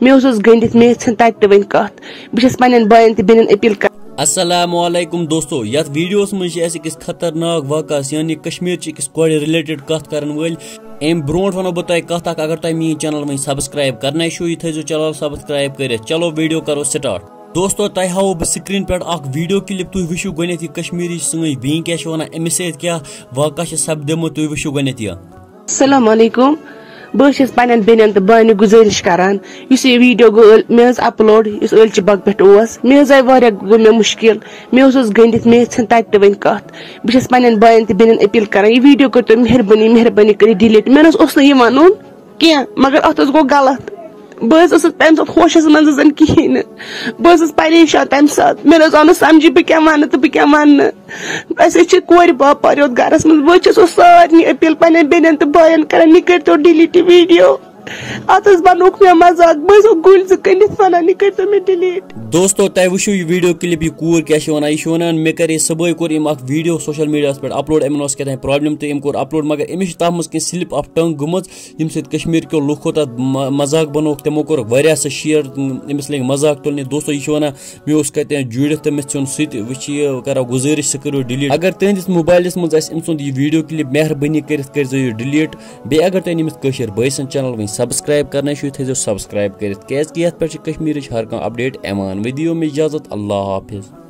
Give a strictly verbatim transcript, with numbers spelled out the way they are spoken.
مےٚ اوسُس گٔنٛڈِتھ، مےٚ ژھٕن تَتہِ تہِ وۄنۍ کَتھ۔ بہٕ چھَس پنٛنٮ۪ن بایَن تہٕ بیٚنٮ۪ن اپیٖل کران۔ السلام علیکم دوستو، یتھ ویڈیوس منٛز چھِ أسۍ أکِس خطرناک واقعس یعنی کشمیر چہِ أکِس کورِ رِلیٹڈ کتھ کرن وٲلۍ۔ امہِ برونٛٹھ ونو بہٕ تۄہہِ کتھ اکھ، اگر تۄہہِ میٲنۍ چینل وۄنۍ سبسکرائب کرنَے چھُو، یہِ تھٲیزیو چینل سبسکرائب کٔرِتھ۔ چلو ویڈیو کرو سٹارٹ۔ دوستو، تۄہہِ ہاوو بہٕ سکرین پٮ۪ٹھ اکھ ویڈیو کلپ، تُہۍ وٕچھِو گۄڈٕنیتھ یہِ کشمیری سٲنۍ بیٚنہِ کیٛاہ چھِ ونان، أمِس سۭتۍ کیٛاہ واقعہ چھِ سپدیمُت، تُہۍ وٕچھِو گۄڈٕنیتھ یہِ۔ السلام علیکم۔ بہٕ حظ چھَس پنٛنٮ۪ن بیٚنٮ۪ن تہٕ بایَن یہِ گُزٲرِش کران، یُس یہِ ویڈیو گوٚو ٲل-، مےٚ حظ اپلوڈ، یُس ٲلچہِ باغ پٮ۪ٹھ اوس، مےٚ حظ آیہِ واریاہ، گوٚو مےٚ مُشکِل، مےٚ اوس حظ گٔنٛڈِتھ، مےٚ حظ ژھٕن تَتہِ تہِ وۄنۍ کَتھ۔ بہٕ چھَس پنٛنٮ۪ن بایَن تہٕ بیٚنٮ۪ن اپیٖل کران، یہِ ویڈیو کٔرۍتو مہربٲنی، مہربٲنی کٔرِتھ ڈیلیٹ۔ مےٚ نہ حظ اوس نہٕ یہِ وَنُن کینٛہہ، مگر اَتھ حظ گوٚو غلط۔ بہٕ حظ ٲسٕس تَمہِ ساتہٕ ہوشَس منٛز زَن کِہیٖنۍ نہٕ، بہٕ ٲسٕس پریشان تَمہِ ساتہٕ، مےٚ نہ حظ آو نہٕ سَمجھی بہٕ کیٛاہ وَنہٕ تہٕ بہٕ کیٛاہ وَنہٕ نہٕ۔ اَسہِ حظ چھِ کورِ باپار یوت گَرَس منٛز۔ بہٕ حظ چھَسو سارنٕے اپیٖل پنٛنٮ۪ن بیٚنٮ۪ن تہٕ بایَن کران، یہِ کٔرۍتو ڈیلیٹ یہِ ویڈیو۔ اَتھ حظ بَنووُکھ مےٚ مَزاق، بہٕ حظ چھَسو گُلۍ زٕ کٔنِتھ وَنان، یہِ کٔرۍتو مےٚ ڈیلیٹ۔ دوستو، تۄہہِ وٕچھِو یہِ ویڈیو کلپ، یہِ کوٗر کیٛاہ چھِ وَنان۔ یہِ چھِ وَنان، مےٚ کَرے صُبحٲے، کوٚر أمۍ اَکھ ویڈیو سوشل میڈیاہَس پٮ۪ٹھ اپلوڈ، أمۍ اوس کیٛاہ تام پرابلم تہٕ أمۍ کوٚر اپلوڈ، مگر أمِس چھِ تَتھ منٛز کینٛہہ slip of tongue گٔمٕژ، ییٚمہِ سۭتۍ کشمیٖر کیو لُکو تَتھ م-، مذاق بنووُکھ، تِمو کوٚر واریاہ سُہ شیئر، أمِس لٔگۍ مذاق تُلنہِ۔ دوستو، یہِ چھِ وَنان، مےٚ اوس کَتہِ جُڑِتھ تٔمِس ژھیوٚن سُہ تہِ۔ وۄنۍ چھِ یہِ کران گُزٲرِش، سُہ کٔرِو ڈیلیٹ۔ اگر تُہٕنٛدِس موبایلَس منٛز آسہِ أمۍ سُنٛد یہِ ویڈیو کلپ، مہربٲنی کٔرِتھ کٔرۍزیو یہِ ڈیلیٹ۔ بیٚیہِ اگر تۄہہِ أمِس کٲشِر بٲے سٕنٛز چینل وٕنۍ سبسکرائب کرنَے چھُو، یہِ تھٲیزیو سبسکرائب کٔرِتھ، کیٛازِکہِ یَتھ پٮ۪ٹھ چھِ کشمیٖرٕچ ہر کانٛہہ اپڈیٹ یِوان۔ وۄنۍ دِیِو مےٚ اجازت، اللہ حافظ۔